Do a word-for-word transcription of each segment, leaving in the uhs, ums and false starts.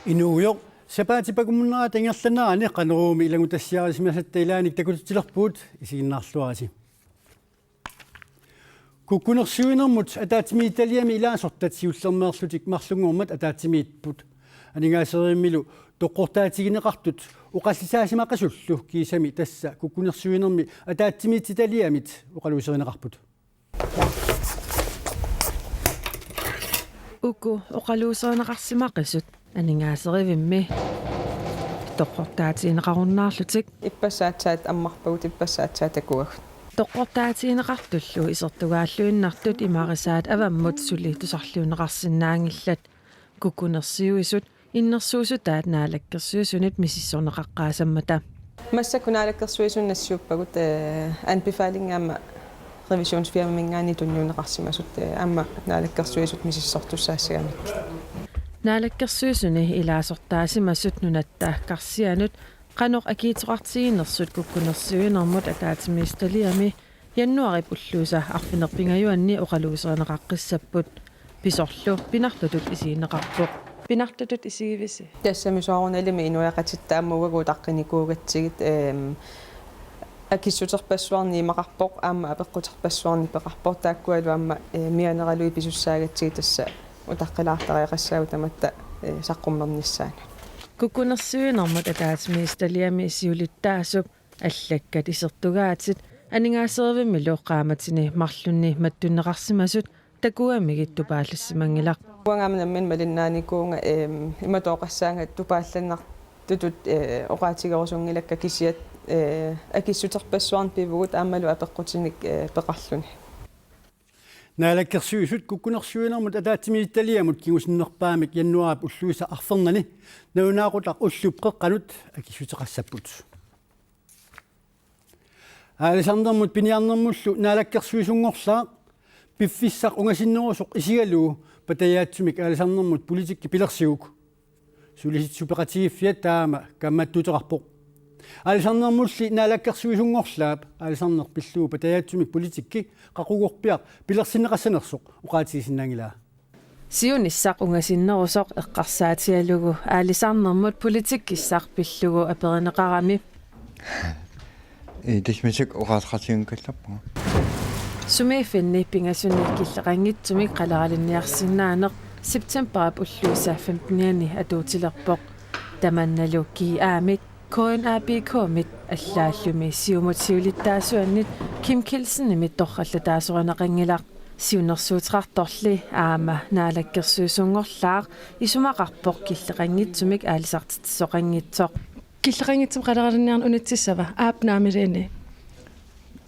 Inuugujoq, sapaatip akunnerata ingerlanerani Qanoruumi ilanngutassiarisimasatta ilaannik takutitsilerpugut, isiginnaarluarisi. Kukkunersiuinermut ataatsimiititaliami ilaasortat siullermeerlutik marlunngormat ataatsimiipput. Aningaaserivimmilu toqqortaatigineqartut oqallisaasimaqisullu kiisami tassa kukkunersiuinermi ataatsimiititaliamit oqaluuserineqarput. Uku oqaluuserineqarsimaqisut aningaaserivimmi toqqortaatigineqarunnaarlutik. Ippassaq aatsaat ammarpagut, ippassaq aatsaat takuagut. Toqqortaatigineqartullu isertugaalluinnartut imarisaat avammut suli tusarliunneqarsinnaanngillat. Kukkunersiuisut innersuussutaat Naalakkersuisunit misissorneqaqqaassammata. Massakkut Naalakkersuisuni nassiuppagut, eh, anbefalingi aamma revisionsfirmaminngaanniit tunniunneqarsimasut, eh, aamma Naalakkersuisut misissortussaassagamikkit. Naalakkersuisuni ilaasortaasimasut nunatta karsianut qanoq akiitsoqartiginersut kukkunersiuinermut ataatsimiititaliami januaarip ulluisa arfineq-pingajuanni oqaluuserineqaqqissapput. Pisorlu pinartutut isigineqarpoq. Pinartutut isigivisi? Tassami soorunalimi inuiaqatitta aamma uagut utaqqinikuugatsigit, ehm, akissuterpassuarnik imaqarpoq, aamma apeqquterpassuarnik peqarpoq, taakkualu aamma, eh, mianeralugit pisussaagatsigit tassa utaqqilaartariaqassaagut tamatta, eh, saqqummernissaanut. Kukkunersiuinermut ataatsimiititaliami siulittaasup allakkat isertugaatit aningaaserivimmilu qaammatini marlunni mattunneqarsimasut takugamigit tupaallassimanngilaq. Uanga aamma nammineq malinnaanikuuvunga, ehm, imatut oqassaanga tupaallannartutut, eh, oqaatigerusunngilakka kisiat, eh, akissuterpassuarnik pivugut aammalu apeqqutinik, eh, peqarluni. Naalakkersuisut kukkunersiuinermut ataatsimiititaliamut kingusinnerpaamik januaarip ulluisa arfernani nalunaaqutaq ullup qeqqanut akissuteqassapput. Aalisarnermut piniarnermullu naalakkersuisunngorlaaq piffissaq ungasinnerusoq isigalugu patajaatsumik aalisarnermut politikki pilersiguk. Sulisitsisut peqatigiiffiat taama kaammattuuteqarpoq. Aalisarnermulli naalakkersuisunngorlaap aalisarneq pillugu patajaatsumik politikki qaqugorpiaq pilersinneqassanersoq oqaatigisinnaanngilaa. Siunissaq ungasinnerusoq eqqarsaatigalugu aalisarnermut politikkissaq pillugu aperineqarami. Ee, tassa massakkut oqaaseqarsinnaanngikkallarpunga. Sumiiffinni pingasuni killeqanngitsumik qaleralinniarsinnaaneq septemberip ulluisa femtenianni atuutilerpoq. Tamannalu G A-mit K N A P K-mit allaallumi Siumut siulittaasuannit Kim Kielsenimit torrallataasorineqanngilaq. Siunnersuuteqartorli aamma naalakkersuisunngorlaaq isumaqarpoq killeqanngitsumik aalisartitsisoqanngitsoq. Killeqanngitsumik qaleralinniarneq unitsissava? Aap naamik.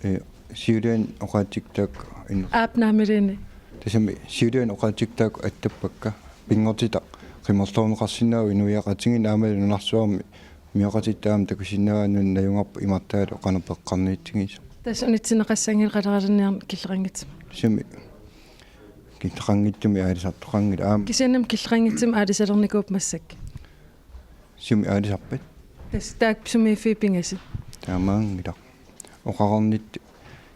Ee, siuliani oqaatsit taakku inner- Aap naamik. Tassami siuliani oqaatsit taakku attappakka. Pinngortitaq qimerloorneqarsinnaavoq inuiaqatigiinni aammalu nunarsuarmi. Inuiaqatitta aamma takusinnaavaat nunap najugarput imartaalu qanoq peqqarniitsigisoq. Tassa unitsinneqassanngilaq qaleralinniarneq killeqanngitsumik. Tassami killeqanngitsumik aalisartoqanngilaq aamma. Kisiannimi killeqanngitsumik aalisalernikuupput massakkut. Sumi aalisarpat? Tassa taakku sumiiffiit pingasut. Taamaanngilaq. Oqarnittut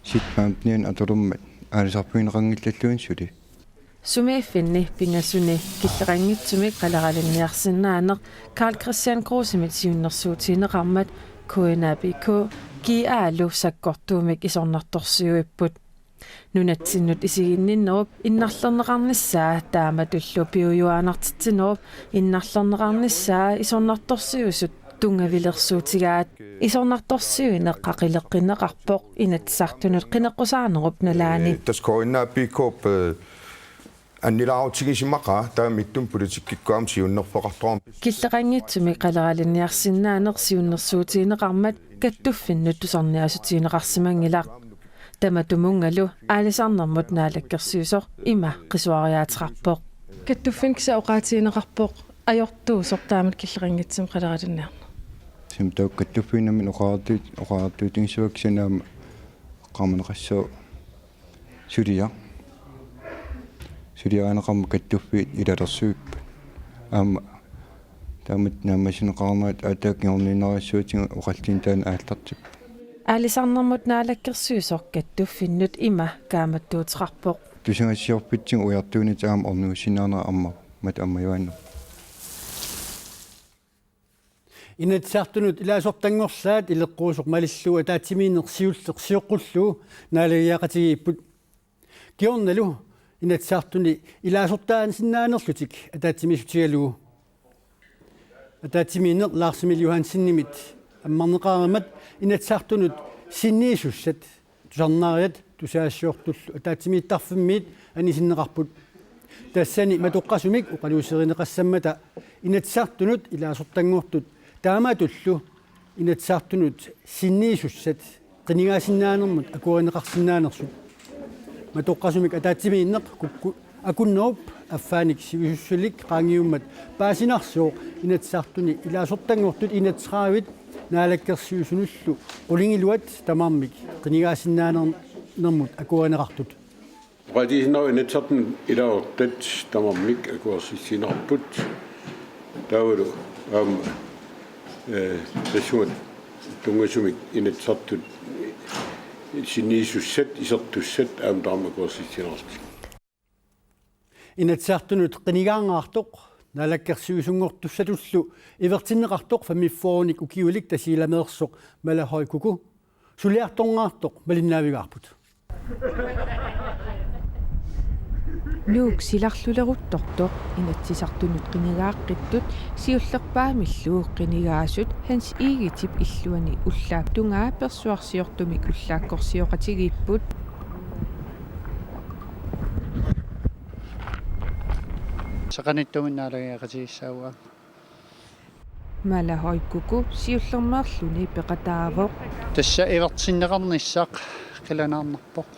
sit femtenianni atulermat aalisarfigineqanngillalluunniit suli. Sumiiffinni pingasuni killeqanngitsumik qaleralinniarsinnaaneq Karl-Kristian Kreutzimit siunnersuutigineqarmat K N A P K G A-lu sakkortuumik isornartorsiuipput. Nunatsinnut isiginninnerup innarlerneqarnissaa taamatullu piujuaannartitsinerup innarlerneqarnissaa isornartorsiuisut tunngavilersuutigaat. Isornartorsiuineq qaqileqqinneqarpoq Inatsisartunut qineqqusaarnerup nalaani. Eh, tassa K N A P K-p, eh, annilaarutigisimaqaa taamaattumik politikkikkut aamma siunnerfeqartoqarmat. Killeqanngitsumik qaleralinniarsinnaaneq siunnersuutigineqarmat kattuffinnut tusarniaassutigineqarsimanngilaq. Tamatumunngalu aalisarnermut naalakkersuisoq ima qisuariaateqarpoq. Kattuffinni kisianni oqaatigineqarpoq ajortuusoq taamatut killeqanngitsumik qaleralinniarneq. Tassami taakku kattuffiit nammineq oqariartuut-, oqariartuutigissavaat kisianni aamma eqqaamaneqassaaq suliaq. Suliarineqarmat kattuffiit ilalersuipput. Aamma taamatut naammassineqarnerat aatsaat kingornuinnarsuutigut oqallinneq taanna aallartippoq. Aalisarnermut naalakkersuisoq kattuffinnut ima kaammattuuteqarpoq. Tusagassiorfitsigut ujartuunit aamma ornigussinnaanerat aamma mat ammajuaannarpoq. Inatsisartunut ilaasortanngorlaat ileqquusoq malillugu ataatsimiinneq siulleq sioqqullugu naalagiaqatigiipput. Kingornalu Inatsisartuni ilaasortaasinnaanerlutik ataatsimiissutigalugu. Ataatsimiinneq Lars Emil Johansenimit ammarneqareermat Inatsisartunut sinniisussat tusarnaariat tusagassiortullu ataatsimiittarfimmiit anisinneqarput. Tassani matoqqasumik oqaluuserineqassammata Inatsisartunut ilaasortanngortut taamatullu Inatsisartunut sinniisussat qinigaasinnaanermut akuerineqarsinnaanersut. Matoqqasumik ataatsimiinneq kukku-, akunnerup affaanik sivisussusilik qaangiummat paasinarsivoq Inatsisartuni ilaasortanngortut enogtredive Naalakkersuisunullu qulingiluat tamarmik qinigaasinnaanermut akuerineqartut. Oqaatigisinnaavara Inatsisartuni ilaasortat tamarmik akuersissinneqarput. Taavalu aamma, eh, tassunga tunngasumik Inatsisartut sinniisussat, isertussat aamma tamarmik akuersissinneqarput. Inatsisartunut qinigaangaartoq, naalakkersuisunngortussatullu ivertinneqartoq femogfyrrenik ukiulik Tasiilameersoq Mala Høy Kúko suliartorngaartoq malinnaavigaarput. Nuuk silarluleruttortoq Inatsisartunut qinigaaqqittoq siullerpaamillu qinigaasut Hans Egedep illuani ullaap tungaa persuarsiortumik ullaakkorsioqatigiipput. Saqanittumik naalagiaqatigiissaagut. Mala Høy Kúko siullermeerluni peqataavoq. Tassa ivertinneqarnissaq qilanaarnarpoq.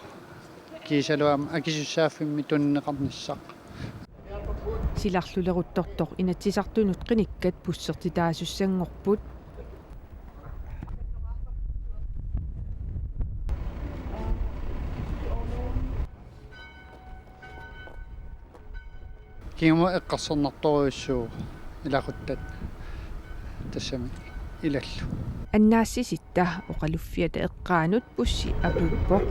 Kiisalu aamma akisussaaffimmi tunineqarnissaq. Silarluleruttortoq Inatsisartunut qinikkat bussertitaasussanngorput. Kingumut eqqarsarnartorujussuuvoq ilaquttat tassami ilallu. Annaassisitta oqaluffiata eqqaanut bussi apuuppoq.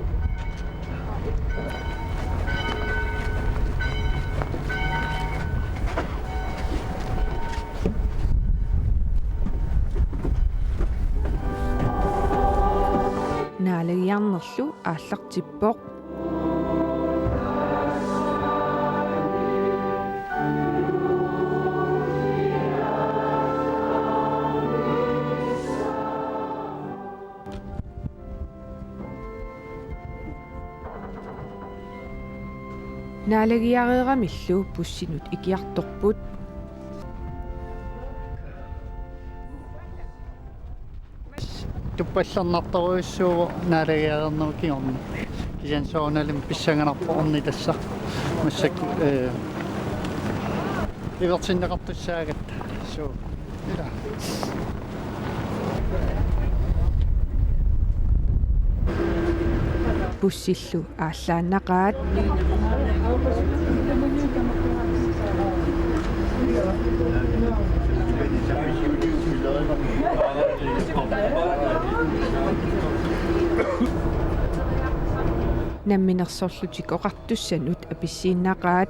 Naalagiarnerlu aallartippoq. Naalagiareeramillu bussinut ikiartorput. Tuppallernartorujussuuvoq naalagiareernerup kingorna. Kisianni soorunalimi pissanganarpoq ornitassaq. Massakkut, eh, ivertinneqartussaagatta. Suu. Ila. Bussillu aallaannaqaat. Namminersorlutik oqartussanut apissiinnaqaat.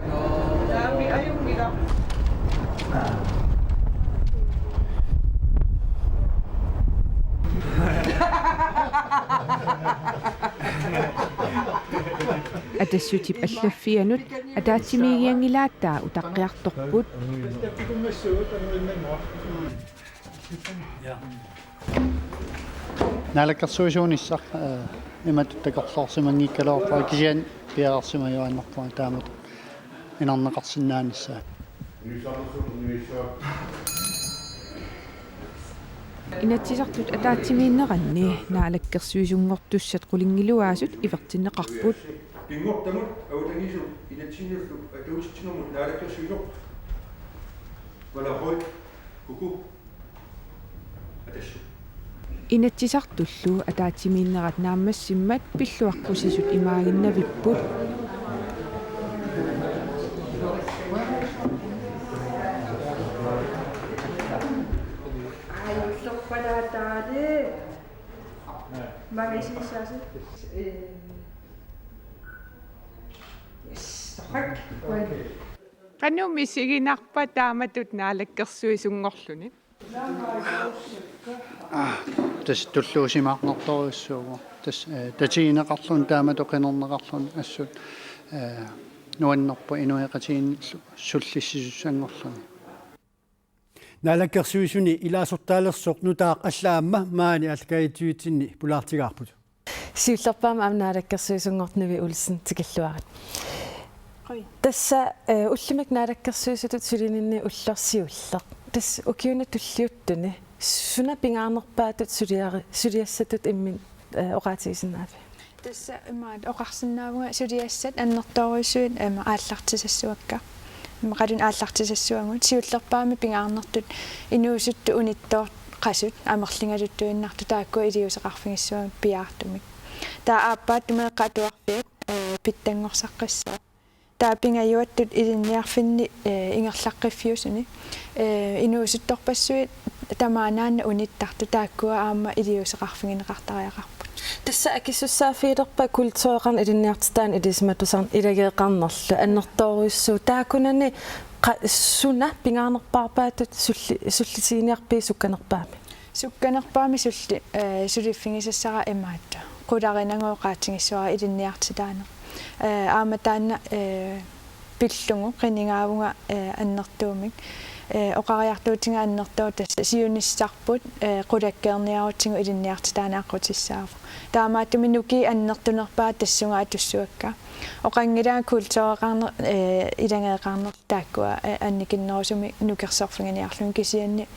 Atassutip allaffianut ataatsimiigianngilaat taava utaqqiartorput. Naalakkersuisuunissaq, eh, imatut takorloorsimanngikkaluarpara kisianni piareersimajuaannarpunga taamatut inarneqarsinnaanissaa. Inatsisartut ataatsimiinneranni naalakkersuisunngortussat qulingiluaasut ivertinneqarput. Pinngortamut avatangiisinut inatsisinnullu atuutsitsinermut naalakkersuisoq Mala Høy Kúko atassup. Inatsisartullu ataatsimiinnerat naammassimmat pilluaqqusisut imaaginnavipput. Aajullorpalaataali. Mangisiissaasi. Yes, tak. Qanoq misiginarpa taamatut naalakkersuisunngorluni? Aa, tassa tulluusimaarnartorujussuuvoq. Tassa, eh, tatigineqarluni taamatut qinerneqarluni assut, eh, nuannerpoq inuiaqatigiinni su-, sullissisussanngorluni. Naalakkersuisuni ilaasortaalersoq nutaaq allaat aamma maani aallakaatitsinni pulaartigaarput. Siullerpaamik aamma naalakkersuisunngortoq Nivi Olsen tikilluarit. Oi. Tassa, eh, ullumikkut naalakkersuisutut sulininni ulloq siulleq. Tassa ukiuni tulliuttuni suna pingaarnerpaatut suliari-, suliassatut imminut, eh, oqaatigisinnaaviuk? Tassa imaat oqarsinnaavunga suliassat annertoorujussuit ima aallartisassavakka. Immaqaluunniit aallartisassavagut siullerpaamik pingaarnertut inuusuttut unittoortut qasut amerligaluttuinnartut taakkua iliuuseqarfigissavagut piaartumik. Taava aappaattut meeqqat atuarfiat, eh, pitsanngorsarpassuit. Taava pingajuattut ilinniarfinni, eh, ingerlaqqiffiusuni, eh, inuusuttupassuit tamaanaanna unittartut taakkua aamma iliuuseqarfigineqartariaqarput. Tassa akisussaaffigilerpat kultureqarneq ilinniartitaaneq ilisimatusarneq ilageeqarnerlu annertoorujussuuvoq taakkunani qa-, suna pingaarnerpaarpaatut sulli-, sullisiginiarpiuk sukkanerpaamik? Sukkanerpaamik sulli-, eh, suliffigisassara imaattoq. Qularinagu oqaatigissavara ilinniartitaaneq. Eh, aamma taanna, eh, pillugu qinigaavunga, eh, annertuumik. Eh, oqariartuutiga annertooq tassa siunissarput, eh, qulakkeerniarutsigu ilinniartitaaneq aqqutissaavoq. Taamaattumik nukiit annertunerpaat tassunga atussavakka. Oqanngilanga kultureqarneq, eh, ilageeqarnerlu taakkua, eh, annikinnerusumik nukersorfiginiarlugit kisianni,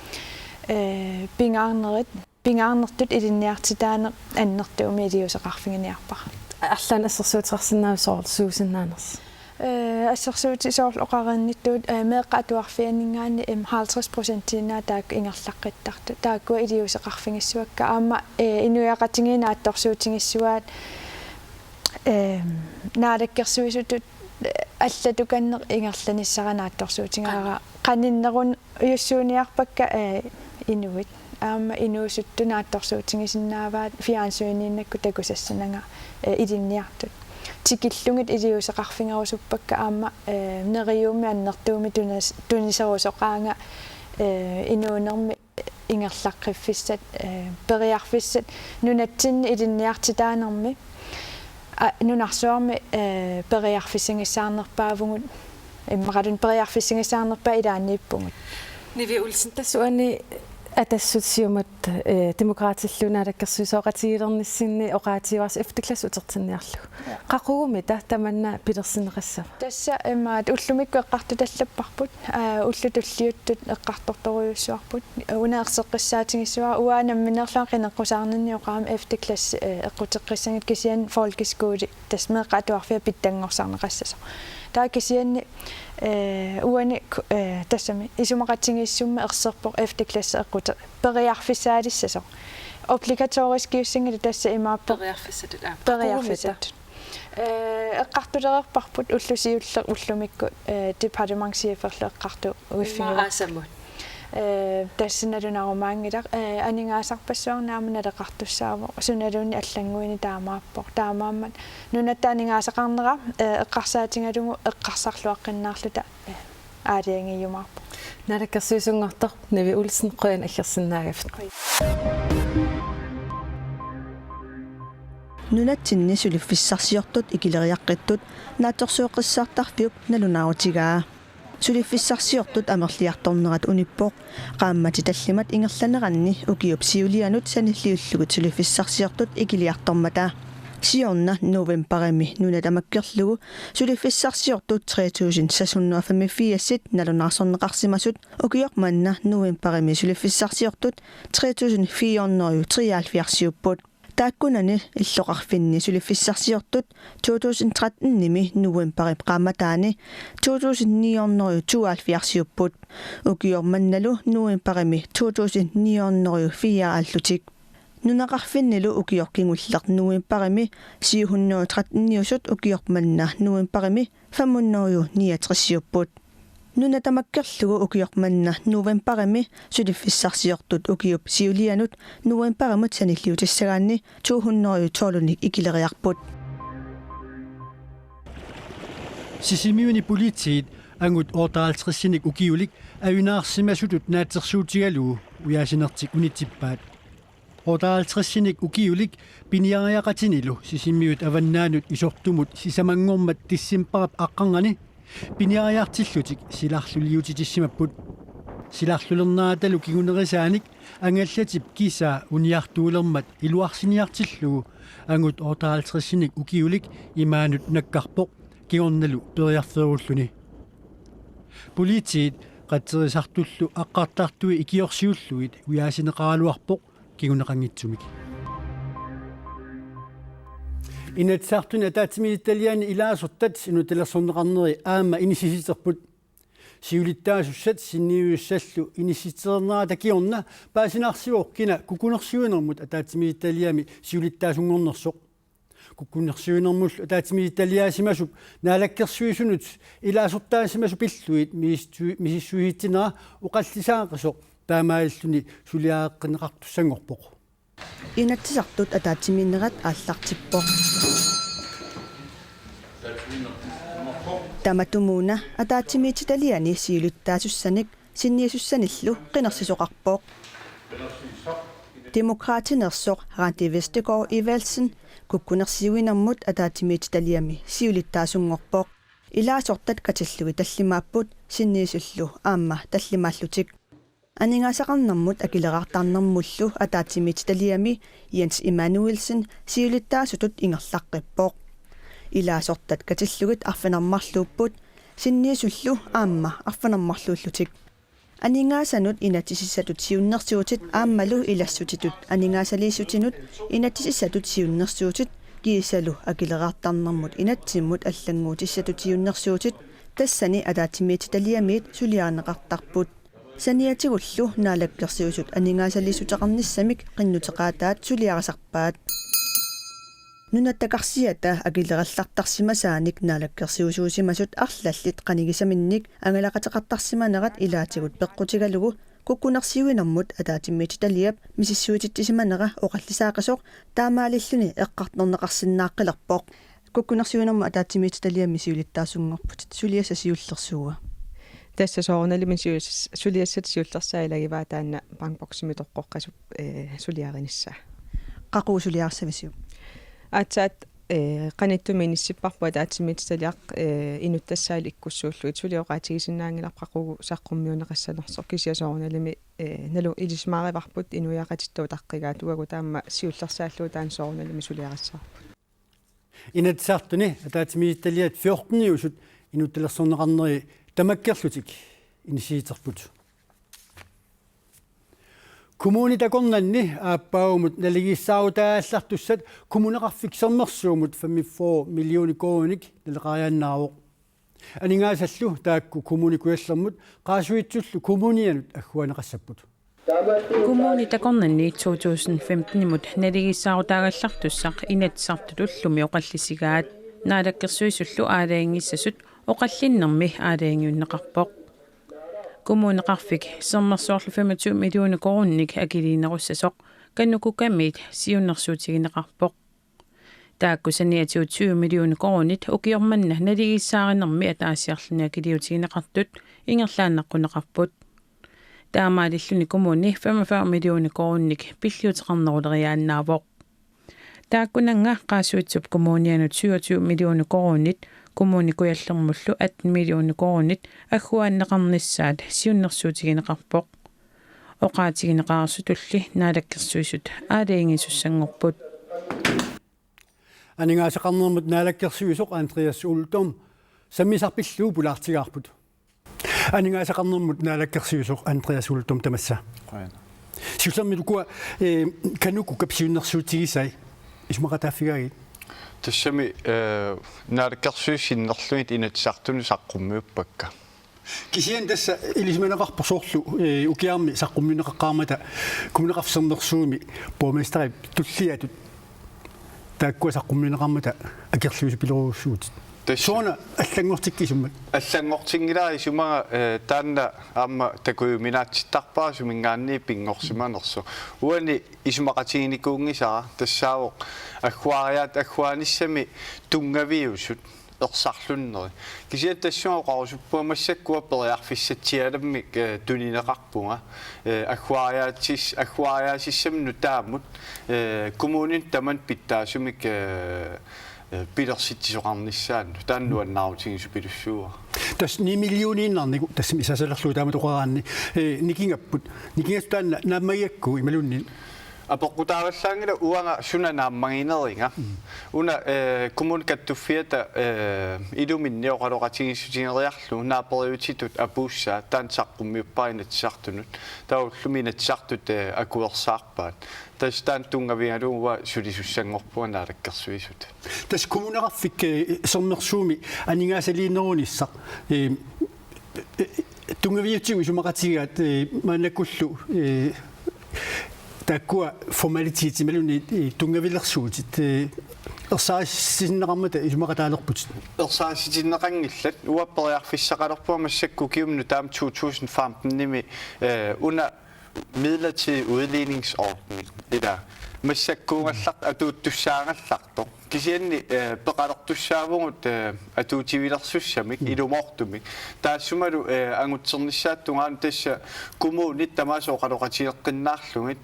eh, pingaarnerit, pingaarnertut ilinniartitaaneq annertuumik iliuuseqarfiginiarpara. Arlaannik assersuuteqarsinnaaviuk soorlu suusinnaanersoq? Eh, assersuutit soorlu oqareernittut, eh, meeqqat atuarfianninngaanniit, em, halvtreds procentiinnaat taakku ingerlaqqittartut. Taakkua iliuuseqarfigissavakka. Aamma, eh, inuiaqatigiit naatsorsuutigissavaat, eh, naalakkersuisutut, eh, allatukanneq ingerlanissara naatsorsuutigaara. Qaninnerunngorujussuuniarpakka, eh, inuit. Aamma inuusuttut naatsorsuutigisinnaavaat fjernsyniinnakkut takusassananga, eh, ilinniartut. Tikillugit iliuuseqarfigerusuppakka aamma, eh, neriuummi annertuumik tunis-, tuniserusoqaanga, eh, inuunermi ingerlaqqiffissat, eh, periarfissat nunatsinni ilinniartitaanermi, a, nunarsuarmi, eh, periarfissagissaarnerpaavugut, immaqaluunniit periarfissagissaarnerpaat ilaanniippugut. Nivi Olsen, tassa uani Atassut, Siumut, eh, Demokraatillu naalakkersuisooqatigiilernissinni oqaatigivarsi F-klasse utertinniarlugu. Ja. Qaqugumita tamanna pilersinneqassava? Tassa imaat ullumikkut eqqartutallapparput, aa, ullut tulliuttut eqqartortorujussuarput. Una erseqqissaatigissavara uanga nammineerlunga qineqqusaarninni oqarama F-klasse, eh, eqquteqqissanngitsoq kisianni folkeskole tassa meeqqat atuarfiat pitsanngorsarneqassasoq. Taava kisianni, eh, uani ku-, eh, tassami isumaqatigiissummi erserpoq F-klasse eqqute-, periarfissaalissasoq. Obligatoriskiussanngilaq tassa imaappoq. Periarfissatut, aa. Periarfissatut. Eh, eqqartulereerparput ulloq siulleq ullumikkut, eh, departementscheferlu eqqartuuiffigaara. Ima aasamut. Eh, tassa nalunarumaanngilaq, eh, aningaasarpassuarnik aamma naleqartussaavoq, sunaluunniit allannguini taamaappoq. Taamaammat nunatta aningaasaqarnera, eh, eqqarsaatigalugu eqqarsarluaqqinnaarluta, eh, aalajangiumaarpoq. Naalakkersuisunngortoq Nivi Olsen, qujanaq aggersinnaagavit. Nunatsinni suliffissarsiortut ikileriaqqittut naatsorsueqqissaartarfiup nalunaarutigaa. Suliffissarsiortut amerliartornerat unippoq, qaammatit tallimat ingerlaneranni ukiup siulianut sanilliullugit suliffissarsiortut ikiliartormata. Siorna novembarimi nuna tamakkerlugu suliffissarsiortut tre tusind seks hundrede og femogfirs nalunaarsorneqarsimasut ukioq manna novembarimi suliffissarsiortut tre tusind fire hundrede og treoghalvfjerds-iupput. Taakkunani illoqarfinni suliffissarsiortut to tusind tretten-imi novembarip qaammataani to tusind ni hundrede og tooghalvfjerds-iupput. Ukioq mannalu novembarimi to tusind ni hundrede og fire-allutik. Nunaqarfinnilu ukioq kingulleq novembarimi syv hundrede og tretten-iusut ukioq manna novembarimi fem hundrede og niogtres-iupput. Nuna tamakkerlugu ukioq manna novembarimi suliffissarsiortut ukiup siulianut novembarimut sanilliutissagaanni to hundrede og tolv-inik ikileriarput. Sisimiuni politiit angut otteoghalvtreds-inik ukiulik ajunaarsimasutut naatsorsuutigalugu ujaasinertik unitsippaat. Otteoghalvtredsinik ukiulik piniariaqatinilu Sisimiut avannaanut isortumut sisamanngormat decembarip aqqarnganni piniariartillutik silarluliutitissimapput. Silarlulerneratalu kingunerisaanik angallatip kisaa uniartuulermat iluarsiniartillugu angut otteoghalvtredsinik ukiulik imaanut nakkarpoq kingornalu periarferulluni. Politiit qatserisartullu aqqartartui ikiorsiullugit ujaasineqaraluarpoq kinguneqanngitsumik. Inatsisartuni ataatsimiititaliani ilaasortat inuttalersorneqarneri aamma inissisiterput. Siulittaasussat sinniisussallu inissiternerata kingorna paasinarsivoq kina kukkunersiuinermut ataatsimiititaliami siulittaasunngornersoq. Kukkunersiuinermullu ataatsimiititaliaasimasup naalakkersuisunut ilaasortaasimasut pillugit misissu-, misissuisitsinera oqallisaaqisoq taamaalilluni suliareqqinneqartussanngorpoq. Inatsisartut ataatsimiinnerat aallartippoq. Tamatumuuna ataatsimiititaliani siulittaasussanik sinniisussanillu qinersisoqarpoq. Demokraatineersoq Randi Vestergaard Evaldsen kukkunersiuinermut ataatsimiititaliami siulittaasunngorpoq. Ilaasortat katillugit tallimaapput sinniisullu aamma tallimaallutik. Aningaasaqarnermut akileraartarnermullu ataatsimiititaliami Jens Immanuelsen siulittaasutut ingerlaqqippoq. Ilaasortat katillugit arfineq-marluupput sinniisullu aamma arfineq-marluullutik. Aningaasanut inatsisissatut siunnersuutit aammalu ilassutitut aningaasaliissutinut inatsisissatut siunnersuutit kiisalu akileraartarnermut inatsimmut allannguutissatut siunnersuutit tassani ataatsimiititaliamiit suliarineqartarput. Saniatigullu naalakkersuisut aningaasaliissuteqarnissamik qinnuteqaataat suliarisarpaat. Nunatta karsiata akilerallartarsimasaanik naalakkersuisuusimasut arlallit qanigisaminnik angalaqateqartarsimanerat ilaatigut peqqutigalugu kukkunersiuinermut ataatsimiititaliap misissuititsisimanera oqallisaaqisoq taamaalilluni eqqartorneqarsinnaaqqilerpoq. Kukkunersiuinermut ataatsimiititaliami siulittaasunngorputit, suliassat siullersuua? Tassa soorunalimi siu-, suliassat siullersaat ilagivaa taanna bankboksimi toqqoqqasup, eh, suliarinissaa. Qaqugu suliarissavisiuk? Aatsaat, eh, qanittumi inissipparput ataatsimiititaliaq, eh, inuttassaalu ikkussuullugit, suli oqaatigisinnaanngilarput qaqugu saqqummiunneqassanersoq, kisianni soorunalimi, eh, nalu ilisimaarivarput inuiaqatitta utaqqigaat, uagut taama siullersaallugu taanna soorunalimi suliarissavarput. Inatsisartuni ataatsimiititaliat fjorteniusut inuttalersorneqarneri tamakkerlutik inissiterput. Kommunit akornanni aappaagumut naligiissaarutaagallartussat Kommuneqarfik Sermersuumut femogfyrre millioner koruuninik naleqariaannaavoq. Aningaasallu taakku Kommune Kujallermut Qaasuitsullu kommunianut agguaanneqassapput. Kommunit akornanni to tusind femtenimut naligiissaarutaagallartussaq Inatsisartut ullumi oqallisigaat. Naalakkersuisullu aalajangiissasut oqallinnermi aalajangiunneqarpoq. Kommuneqarfik Sermersuarlu femogtyve millioner koruuninik akiliinerussasoq KANUKOKA-miit siunnersuutigineqarpoq. Taakku saniatigut tyve millioner koruunit ukioq manna naligiissaarinermi ataasiarluni akiliutigineqartut ingerlaannaqquneqarput. Taamaalilluni kommuni femogfyrre millioner koruuninik pilliuteqarneruleriaannaavoq. Taakkunannga Qaasuitsup Kommunianut syvogtyve millioner koruunit, Kommune Kujallermullu atten millioner koruunit agguaanneqarnissaat siunnersuutigineqarpoq. Oqaatigineqareersutulli naalakkersuisut aalajangiisussanngorput. Aningaasaqarnermut naalakkersuisoq Andreas Uldum sammisaq pillugu pulaartigaarput. Aningaasaqarnermut naalakkersuisoq Andreas Uldum, tamassa. Qujan. Siullermik ukua, eh, KANUKOKA-p siunnersuutigisai isumaqataaffigaagit? Tassami, eh, naalakkersuisut sinnerlugit Inatsisartunut saqqummiuppakka. Kisianni tassa ilisimaneqarpoq soorlu, eh, ukiarmi saqqummiunneqaqqaarmata Kommuneqarfik Sermersuumi borgmesterip tulliatut taakkua saqqummiunneqarmata akerliusupilorujussuuvutit. Tassa. Sooruna allanngortikkit isummat? Allanngortinngilara isumaga, eh, taanna aamma takujuminaatsittarpara suminngaanniit pinngorsimanersoq. Uani isumaqatiginikuunngisara tassaavoq agguariaat agguaanissami tunngaviusut ersarlunneri. Kisianni tassunga oqarusuppunga massakkut periarfissatsialammik, eh, tunineqarpunga, eh, agguariaatis-, agguariaasissamik nutaamut, eh, kommuninut tamanut pitsaasumik, eh, eh, pilersitsisoqarnissaannut. Taanna nuannaarutigisoq pilussuuara. Tassa ni millioniinnarniku, tassami isasalerlugu taamatut oqaraanni, eh, nikingapput. Nikingassat taanna naammagigakku imaluunniit? Apeqqutaavallaanngilaq uanga suna naammagineriga. Mm. Una, eh, Kommune Kattuffiata, eh, iluminni oqaloqatigiissutigeriarlugu naaperiutitut apuussaa taanna saqqummiuppara Inatsisartunut. Taava ullumi Inatsisartut, eh, akuersaarpaat. Tassa taanna tunngavigalugu uanga sulisussanngorpunga Naalakkersuisut. Tassa Kommuneqarfik, eh, Sermersuumi aningaasaliinerunissaq, eh, eh, tunngaviutsigut isumaqatigigaat, eh, maannakkullu, eh, taakkua formalitetit imaluunniit, eh, tunngavilersuutit, eh, ersarissinneqarmata isumaqataalerputit? Ersarissitinneqanngillat, uanga periarfissaqalerpunga massakkut ukiumut nutaamut to tusind femten-imi, eh, una midlertidig udligningsordning. Ila massakkuugallartoq atuuttussaagallartoq. Kisianni, eh, peqalertussaavugut, eh, atuutivilersussamik, mm, ilumoortumik. Taassumalu, eh, angutsernissaata tungaanut tassa kommunit tamaasa oqaloqatigeqqinnaarlugit.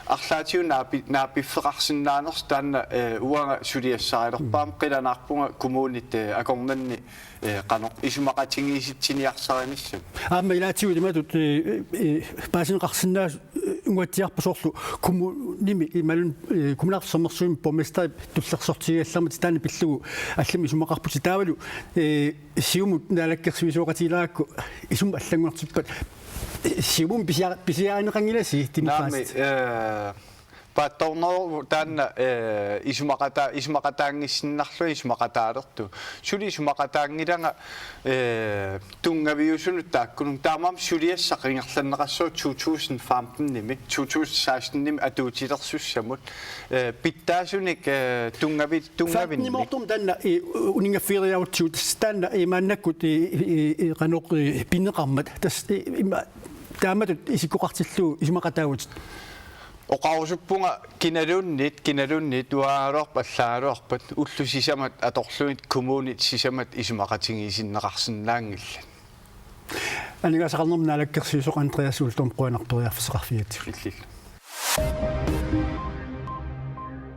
Arlaatigut naapi-, naapiffeqarsinnaanersoq taanna, eh, uanga suliassarilerpara, mm, qilanaarpunga kommunit, eh, akornanni eh, qanoq isumaqatigiissitsiniarsarinissat. Aamma ilaatigut imatut, eh, eh, paasineqarsinnaasut, eh, uatsiarput soorlu kommunimi imaluunniit, eh, Kommuneqarfik Sermersuumi borgmesterip tullersortigigallarmat taanna pillugu allamik isumaqarputit taavalu, eh, Siumut naalakkersuisooqatigilerakku isummat allanngortippat, eh, Siumummi pisia-, pisiarineqanngilasi demokraatit? Naamik, eh, Paatsoorneruvoq taanna, eh, isumaqata-, isumaqataanngissinnarlugit isumaqataalertut. Suli isumaqataanngilanga, eh, tunngaviusunut taakkununnga. Taamaammat suliassaq ingerlanneqassaaq to tusind femten-imi, to tusind seksten-imi atuutilersussamut. Eh, pitsaasunik, eh, tunngavi-, tunngavinnik. Femten-imoortumik taanna, eh, uninngaffigiiarutsigu, tassa taanna, eh, maannakkut, eh, eh, eh, qanoq, eh, pineqarmat. Tassa, eh, ima-, taamatut isikkoqartillugu isumaqataavutit. Oqarusuppunga kinaluunniit, kinaluunniit uangaluarpat allaagaluarpat ullut sisamat atorlugit kommunit sisamat isumaqatigiissinneqarsinnaanngillat. Aningaasaqarnermut naalakkersuisoq Andreas Uldum, qujanaq periarfissaqarfigigatsigut. Illillu.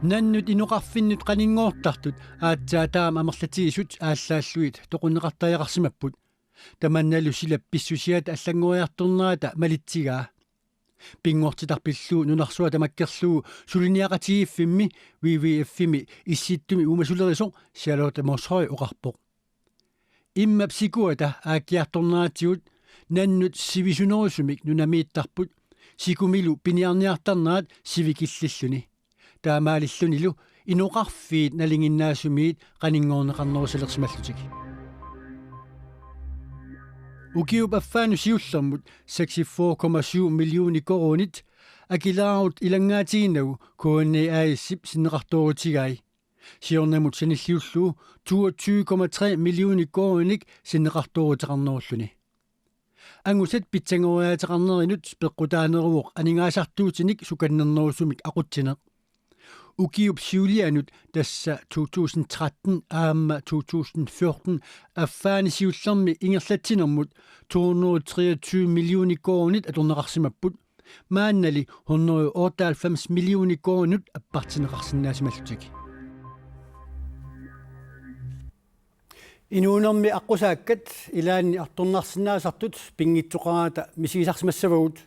Nannut inoqarfinnut qaninngoortartut aatsaat taama amerlatigisut aallaallugit toqunneqartariaqarsimapput. Tamannalu silap pissusiata allanngoriartornerata malitsigaa. Pinngortitaq pillugu nunarsuaq tamakkerlugu suliniaqatigiiffimmi W W F-imi Issittumi uumasulerisoq Charlotte Moshøj oqarpoq. Immap sikuata aakkiartorneratigut nannut sivisunerusumik nunamiittarput, sikumilu piniarniartarnerat sivikillilluni. Taamaalillunilu inoqarfiit nalinginnaasumiit qaninngoorneqarnerusalersimallutik. Ukiup affaanut siullermut seksogfyrre komma syv millioner koruunit akileraarut ilanngaatiginnagu K N A A/S-ip sinneqartoorutigai. Siornamut sanilliullugu toogtyve komma tre millioner koruuninik sinneqartooruteqarnerulluni. Angusat pitsanngoriaateqarnerinut peqqutaaneruvoq aningaasartuutinik sukannernerusumik aqutsineq. Ukiup siulianut, tassa to tusind tretten aamma to tusind fjorten affaani siullermi ingerlatsinermut to hundrede treogtyve millioner koruunit atorneqarsimapput. Maannali hundrede otteoghalvfems millioner koruunit appartinneqarsinnaasimallutik. Inuunermi aqqusaakkat ilaanni artornarsinnaasartut pinngitsoqaraata misigisarsimassavagut.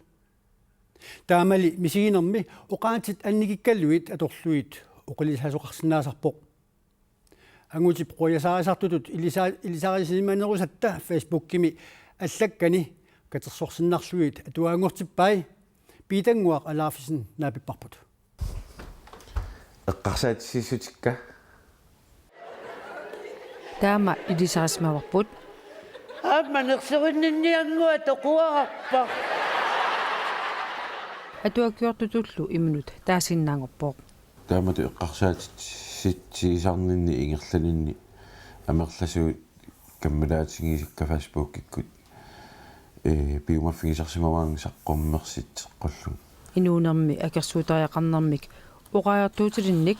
Taamali misiginermi oqaatsit annikikkalluit atorlugit oqilisasoqarsinnaasarpoq. Angutip qujasarisartutut ilisa-, ilisarisimanerusatta Facebookimi allakkani katersorsinnarlugit atuaganngortippai. Piitannguaq Alaafisen naapipparput. Eqqarsaatissiissutikka. Taama ilisarisimavarput. Aamma nersorinninniannguaq toquararpara. Atuakkiortutullu imminut taasinnaanngorpoq. Taamatut eqqarsaatissiisarninni ingerlaninni amerlasuut kammalaatigisakka Facebookikkut, eh, piumaffigisarsimavaannga saqqummersitseqqullugu. Inuunermi akersuutariaqarnermik oqariartuutilinnik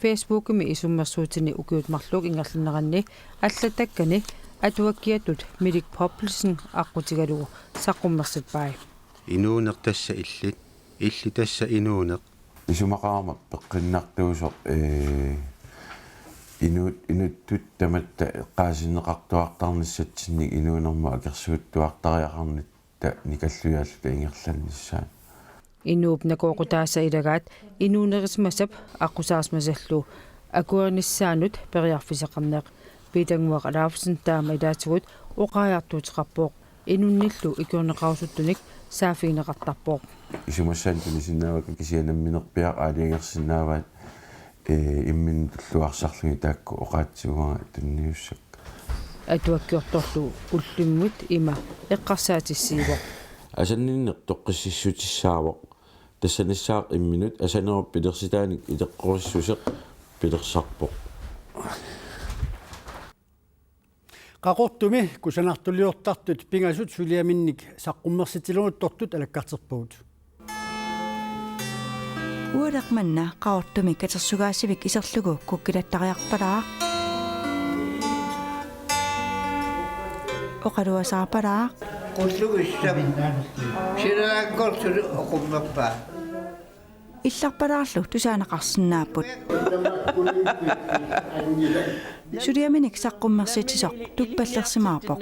Facebookimi isummersuutini ukiut marluk ingerlaneranni allattakkanni atuakkiatut Milik Poppelsen aqqutigalugu saqqummersippai. Inuuneq tassa illit, illit tassa inuuneq. Isumaqarama peqqinnartuusoq, ee, inuut-, inuttut tamatta eqqaasinneqartuartarnissatsinnik inuunermut akersuuttuartariaqarnitta nikallujaalluta ingerlannissaat. Inuup nakooqutaasa ilagaat inuunerisimasap aqqusaarsimasallu akuerinissaanut periarfissaqarneq. Piitannguaq Alaufsen taama ilaatigut oqaajartuuteqarpoq, inunnillu ikiorneqarusuttunik saaffigineqartarpoq. Isumassaannik tunisinnaavakka kisianni namminerpiaq aalajangersinnaavaat, ee, imminut tulluarsarlugit taakku oqaatsivunga tunniussakka. Atuakkiortorlu ullumikkut ima eqqarsaatissiivoq. Asanninneq toqqississutissaavoq. Tassanissaaq imminut asanerup pilersitaanik ileqqorissuseq pilersarpoq. Qaqortumi kusanartuliortartut pingasut suliaminnik saqqummersitsileruttortut alakkarterpagut. Ualeq manna Qaqortumi katersugaasivik iserlugu kukkilattariarpalaaq. Oqaluasaarpalaaq. Qullugissam. Silalaakkorsulu oqummerpaa. Illarpalaarlu tusaaneqarsinnaapput. Suliaminik saqqummersitsisoq tuppallersimaarpoq.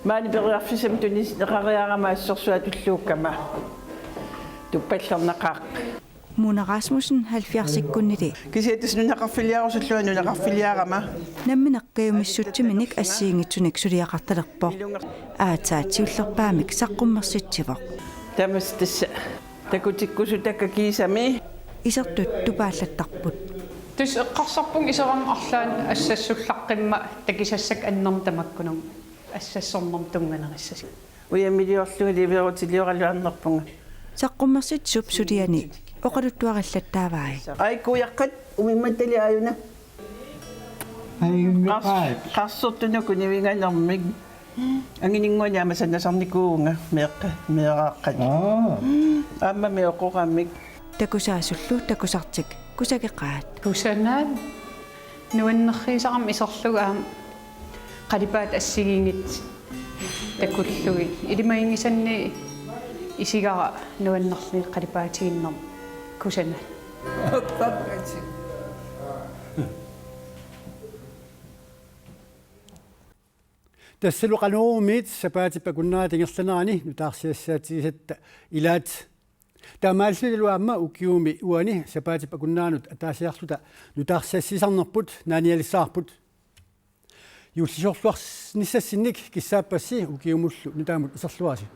Maani periarfissamik tunineqariarama assorsuaq tulluukkama. Tuppallerneqaaq. Mona Rasmussen halvfjerdsikkunnili. Kisianni tassa nunaqarfiliarusullunga nunaqarfiliarama. Nammineq kajumissutsiminik assigiinngitsunik suliaqartalerpoq. Aatsaat siullerpaamik saqqummersitsivoq. Tamassi tassa takutikkusutakka kiisami. Isertut tupaallattarput. Tassa eqqarsarpunga iserama arlaanni assassullaqqimmat takisassakka annermik tamakkununnga assassornermik tunnganerissasut. Ujamiliorlunga liverutilioraluarnerpunga. Saqqummersitsisup suliani oqaluttuarillattaavai. Ai kujaqqat umimmattali aajuna. Ai umimmattali. Qars-, qarsortunuku nivinganermik. Angininnguani aamma sanasarnikuuvunga meeqqa-, meeraaqqat. Aa. Aammami oqoramik. Takusaasullu takusartik kusageqaat. Kusanaq. Nuannersuusarami iserlugu aamma qalipaatit assigiinngitsut takullugit. Ilimaginngisannik isigara nuannerluni qalipaatigiinnermut kusanaq. Tassalu Qanorumiit sapaatip akunnerata ingerlanerani nutaarsiassaatigisatta ilaat. Taamaalillutalu aamma ukiumi uani sapaatip akunneranut ataasiarluta nutaarsiassiisarnerput naanialissavarput. Juullisiorluarnissassinnik kissaappassi ukiumullu nutaamut iserluarisi.